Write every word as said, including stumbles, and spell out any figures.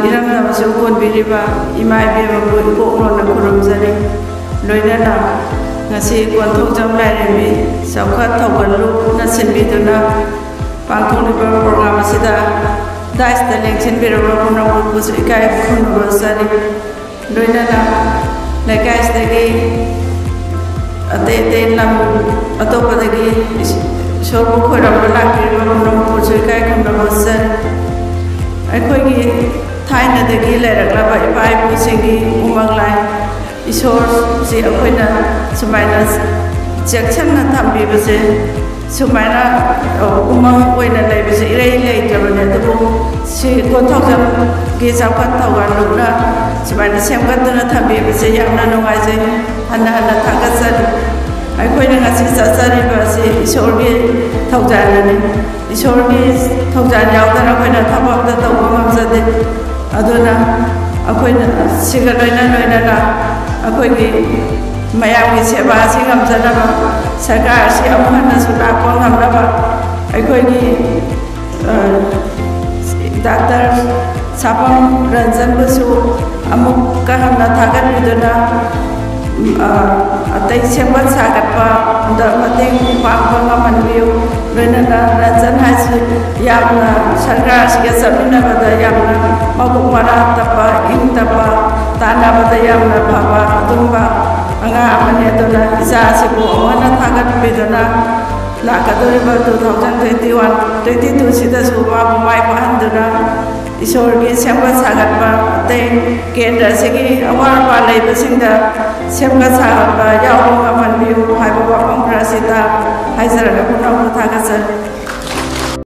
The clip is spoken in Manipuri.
ꯏꯔꯝꯗꯝ ꯑꯁꯤꯕꯨ ꯀꯣꯟꯕꯤꯔꯤꯕ ꯏꯃꯥ ꯏꯕꯦꯟꯕꯕꯨ ꯏꯀꯣꯛ ꯅꯣꯟꯅ ꯈꯨꯔꯨꯝꯖꯔꯤ꯫ ꯂꯣꯏꯅꯅ ꯉꯁꯤ ꯀꯣꯟꯊꯧꯖꯝ ꯂꯥꯏꯔꯦꯝꯕꯤ ꯆꯥꯎꯈꯠ ꯊꯧꯒꯜꯂꯨꯅ ꯁꯤꯟꯕꯤꯗꯨꯅ ꯄꯥꯡꯊꯣꯛꯂꯤꯕ ꯄ꯭ꯔꯣꯒ꯭ꯔꯥꯝ ꯑꯁꯤꯗ ꯗꯥꯏꯁꯇ ꯂꯦꯡꯁꯤꯟꯕꯤꯔꯕ ꯄꯨꯝꯅꯃꯛꯄꯨꯁꯨ ꯏꯀꯥꯏ ꯈꯨꯝꯅꯕ ꯆꯥꯔꯤ꯫ ꯂꯣꯏꯅꯅ ꯂꯩꯀꯥꯏꯁꯤꯗꯒꯤ ꯑꯇꯩ ꯑꯇꯩ ꯂꯝ ꯑꯇꯣꯞꯄꯗꯒꯤ ꯏꯁꯣꯔꯕꯨ ꯈꯣꯏꯔꯝꯕ ꯂꯥꯛꯄꯤꯔꯤꯕ ꯄꯨꯝꯅꯃꯛꯄꯨꯁꯨ ꯏꯀꯥꯏ ꯈꯨꯝꯅꯕ ꯆꯥꯔꯤ꯫ ꯑꯩꯈꯣꯏꯒꯤ ꯊꯥꯏꯅꯗꯒꯤ ꯂꯩꯔꯛꯂꯕ ꯏꯄꯥ ꯏꯄꯨꯁꯤꯡꯒꯤ ꯎꯃꯪ ꯂꯥꯏ ꯏꯁꯣꯔꯁꯤ ꯑꯩꯈꯣꯏꯅ ꯁꯨꯃꯥꯏꯅ ꯆꯦꯛꯁꯤꯟꯅ ꯊꯝꯕꯤꯕꯁꯦ, ꯁꯨꯃꯥꯏꯅ, ꯑ, ꯎꯃꯪ ꯑꯣꯏꯅ ꯂꯩꯕꯁꯦ ꯏꯔꯩ ꯂꯩꯇ꯭ꯔꯕꯅꯦ꯫ ꯑꯗꯨꯕꯨ ꯁꯤ ꯀꯣꯟꯊꯧꯖꯝꯒꯤ ꯆꯥꯎꯈꯠ ꯊꯧꯔꯥꯡꯂꯨꯞꯅ ꯁꯨꯃꯥꯏꯅ ꯁꯦꯝꯒꯠꯇꯨꯅ ꯊꯝꯕꯤꯕꯁꯦ ꯌꯥꯝꯅ ꯅꯨꯡꯉꯥꯏꯖꯩ꯫ ꯍꯟꯅ ꯍꯟꯅ ꯊꯥꯒꯠꯆꯔꯤ꯫ ꯑꯩꯈꯣꯏꯅ ꯉꯁꯤ ꯆꯠꯆꯔꯤꯕ ꯑꯁꯤ ꯏꯁꯣꯔꯒꯤ ꯊꯧꯖꯥꯜꯅꯅꯤ꯫ ꯏꯁꯣꯔꯒꯤ ꯊꯧꯖꯥꯜ ꯌꯥꯎꯗꯅ ꯑꯩꯈꯣꯏꯅ ꯊꯕꯛ ꯑꯝꯇ ꯇꯧꯕ ꯉꯝꯖꯗꯦ꯫ ꯑꯗꯨꯅ ꯑꯩꯈꯣꯏꯅ ꯁꯤꯒ ꯂꯣꯏꯅ ꯂꯣꯏꯅꯅ ꯑꯩꯈꯣꯏꯒꯤ ꯃꯌꯥꯝꯒꯤ ꯁꯦꯕꯥ ꯑꯁꯤ ꯉꯝꯖꯅꯕ, ꯁꯔꯀꯥꯔ ꯑꯁꯤ ꯑꯃꯨꯛ ꯍꯟꯅꯁꯨ ꯂꯥꯛꯄ ꯉꯝꯅꯕ ꯑꯩꯈꯣꯏꯒꯤ, ꯑ, ꯗꯥꯛꯇꯔ ꯁꯥꯄꯝ ꯔꯟꯖꯟꯕꯨꯁꯨ ꯑꯃꯨꯛꯀ ꯍꯟꯅ ꯊꯥꯒꯠꯄꯤꯗꯨꯅ, ꯑ, ꯑꯇꯩ ꯁꯦꯝꯒꯠ ꯁꯥꯒꯠꯄꯗ ꯃꯇꯦꯡ ꯄꯥꯡꯕ ꯉꯝꯍꯟꯕꯤꯌꯨ꯫ ꯂꯣꯏꯅꯅ ꯔꯟꯖꯟ ꯍꯥꯏꯁꯤ ꯌꯥꯝꯅ ꯁꯔꯀꯥꯔꯁꯤꯒ ꯆꯠꯃꯤꯟꯅꯕꯗ ꯌꯥꯝꯅ ꯃꯕꯨꯛ ꯃꯔꯥ ꯇꯞꯄ, ꯏꯪ ꯇꯞꯄ, ꯇꯥꯟꯅꯕꯗ ꯌꯥꯝꯅ ꯐꯕ ꯑꯗꯨꯒꯨꯝꯕ ꯑꯉꯥꯡ ꯑꯃꯅꯤ꯫ ꯑꯗꯨꯅ ꯏꯆꯥ ꯑꯁꯤꯕꯨ ꯑꯃꯨꯛ ꯍꯟꯅ ꯊꯥꯒꯠꯄꯤꯗꯨꯅ ꯂꯥꯛꯀꯗꯧꯔꯤꯕ two thousand twenty one, twenty two ꯁꯤꯗꯁꯨ ꯃꯥꯕꯨ ꯃꯥꯏ ꯄꯥꯛꯍꯟꯗꯨꯅ ꯏꯁꯣꯔꯒꯤ ꯁꯦꯝꯒꯠ ꯁꯥꯒꯠꯄ, ꯑꯇꯩ ꯀꯦꯟꯗ꯭ꯔ ꯑꯁꯤꯒꯤ ꯑꯋꯥꯠ ꯑꯄꯥ ꯂꯩꯕꯁꯤꯡꯗ ꯁꯦꯝꯒꯠ ꯁꯥꯒꯠꯄ ꯌꯥꯎꯕ ꯉꯝꯍꯟꯕꯤꯌꯨ ꯍꯥꯏꯕ ꯋꯥꯐꯝ ꯈꯔ ꯑꯁꯤꯗ ꯍꯥꯏꯖꯔꯒ ꯄꯨꯝꯅꯃꯛꯄꯨ ꯊꯥꯒꯠꯆꯔꯤ꯫